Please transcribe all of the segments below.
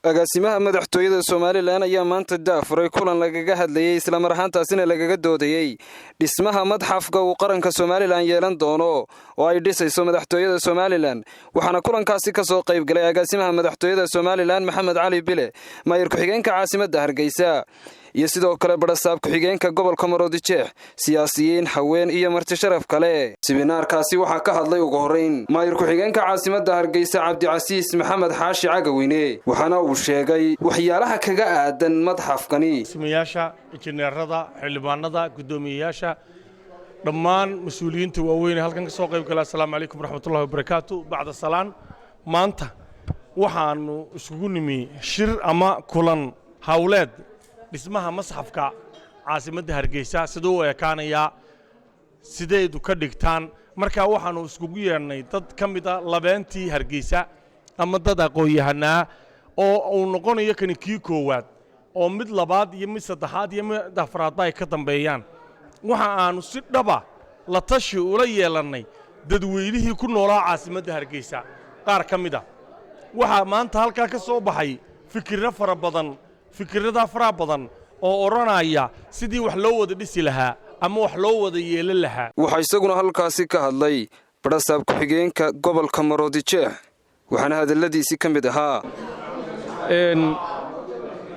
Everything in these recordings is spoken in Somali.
Agaasimaha madaxtooyada Somalilan ayaa maanta daafuray kulan lagaga hadlayey, islamar ahaantaasina lagaga doodayey dhismaha madxafka uu qaranka Somalilan yeelan doono oo ay dhisayso madaxtooyada Somalilan. Waxaana kulankaasi ka soo qayb galay agaasimaha madaxtooyada Somalilan Maxamed Cali Bile, maayir ku-xigeenka caasimadda Hargeysa iyo sidoo kale badhasaab ku-xigeenka gobolka Maroodijeex, siyaasiyiin, haween iyo marti sharaf kale. Siminaarkaasi waxaa ka hadlay ugu horrayn maayir ku-xigeenka caasimadda Hargeysa Cabdicasiis Maxamed Xaashi Cagaweyne, waxaana uu sheegay waxyaalaha kaga aadan madxafkani. Ismayaasha, injineerada, xildhibaanada, guddoomiyeyaasha, dhammaan mas-uuliyiinta waaweyn ee halkan ka soo qayb gala, assalaamu calaykum waraxmatullahi wabarakaatu. Bacda salaan, maanta waxaannu isugu nimi shir ama kulan hawleed dhismaha masxafka caasimadda Hargeysa. Siduu u ekaanayaa? Sideedu ka dhigtaan? Markaa waxaannu iskugu yeedhnay dad ka mid a labeentii Hargeysa ama dad aqoon-yahanaa oo uu noqonayo kani kii koowaad oo mid labaad iyo mid saddexaad iyo mid afraadba ay ka dambeeyaan. Waxa aannu si dhaba la tashi ula yeelannay dadweynihii ku noolaa caasimadda Hargeysa qaar ka mid a. Waxaa maanta halkaa ka soo baxay fikirro fara badan, fikirradaa faraha badan oo odhanaya sidii wax loo wada dhisi lahaa ama wax loo wada yeelan lahaa. Waxaa isaguna halkaasi ka hadlay badhasaab ku-xigeenka gobolka Maroodijeex, waxaana hadalladiisii ka mid ahaa: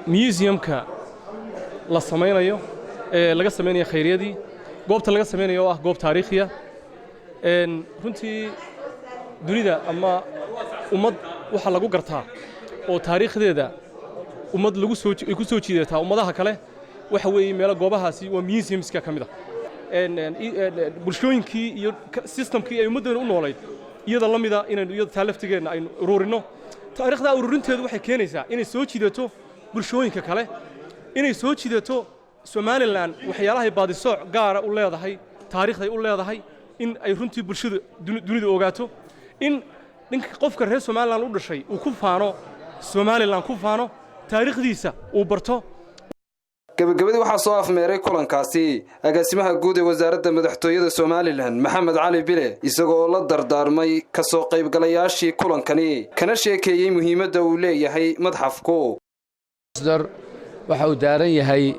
Museumka la samaynayo ee laga samaynayo khayryadii, goobta laga samaynayo oo ah goob taariikhiya. Runtii dunida ama ummad waxaa lagu gartaa oo taariikhdeeda ummad lagu soo ay ku soo jiidataa ummadaha kale waxa weeye meelo goobahaasi waa museumska ka mid ah. Bulshooyinkii iyo systemkii ay ummaddeena u noolayd iyada la mida inaynu iyada taa laftigeenna aynu ururinno. Taariikhdaa ururinteedu waxay keenaysaa inay soo jiidato bulshooyinka kale, inay soo jiidato Somalilan waxyaalahay baadisooc gaara u leedahay, taariikhday u leedahay, in ay runtii bulshada dunida ogaato, in ninka qofka reer Somalilan u dhashay uu ku faano Somalilan, ku faano taariikhdiisa, uu barto. Gabagabadii waxaa soo afmeeray kulankaasi agaasimaha guud ee wasaaradda madaxtooyada Somalilan Maxamed Cali Bile, isagoo la dardaarmay ka soo qaybgalayaashii kulankani, kana sheekeeyey muhiimadda uu leeyahay madxafku. Waxa uu daaran yahay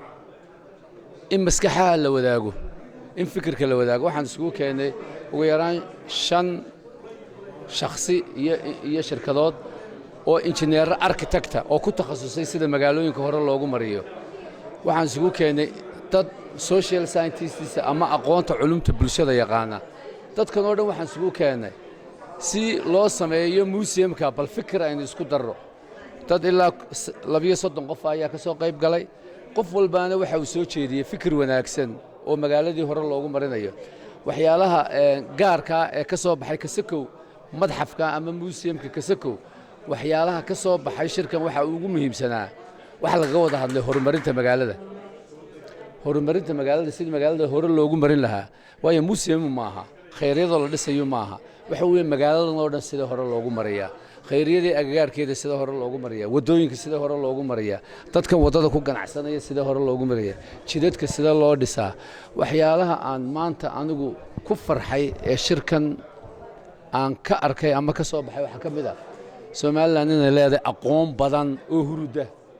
in maskaxaha la wadaago, in fikirka la wadaago. Waxaan isugu keennay ugu yaraan shan shakhsi iyo shirkadood oo injineerro architecta oo ku takhasusay sida magaalooyinka hore loogu mariyo. Waxaan isugu keennay dad social scientists ama aqoonta culumta bulshada yaqaana. Dadkan oo dhan waxaan isugu keennay si loo sameeyo museumka. Bal fikir aynu isku darro. Dad ilaa 32 qof ayaa ka soo qayb galay. Qof walbaana waxa uu soo jeediyey fikir wanaagsan oo magaaladii hore loogu marinayo. Waxyaalaha gaarkaa ee ka soo baxay kasakow madxafka ama museumka, kasakow waxyaalaha ka soo baxay shirkan, waxa ugu muhiimsanaa waxa lagaga wada hadlay horumarinta magaalada, horumarinta magaalada, sidii magaalada hore loogu marin lahaa. Waayo museum ma aha, khayryadoo la dhisayo ma aha. Waxa weeye magaaladan oo dhan sida hore loogu mariyaa, khayryadii agagaarkeeda sida hore loogu mariyaa, waddooyinka sida hore loogu mariyaa, dadkan waddada ku ganacsanaya sida hore loogu mariyaa, jidadka sida loo dhisaa. Waxyaalaha aan maanta anigu ku farxay ee shirkan aan ka arkay ama ka soo baxay waxaa ka mid ah Somalilan inay leedahay aqoon badan oo huruda.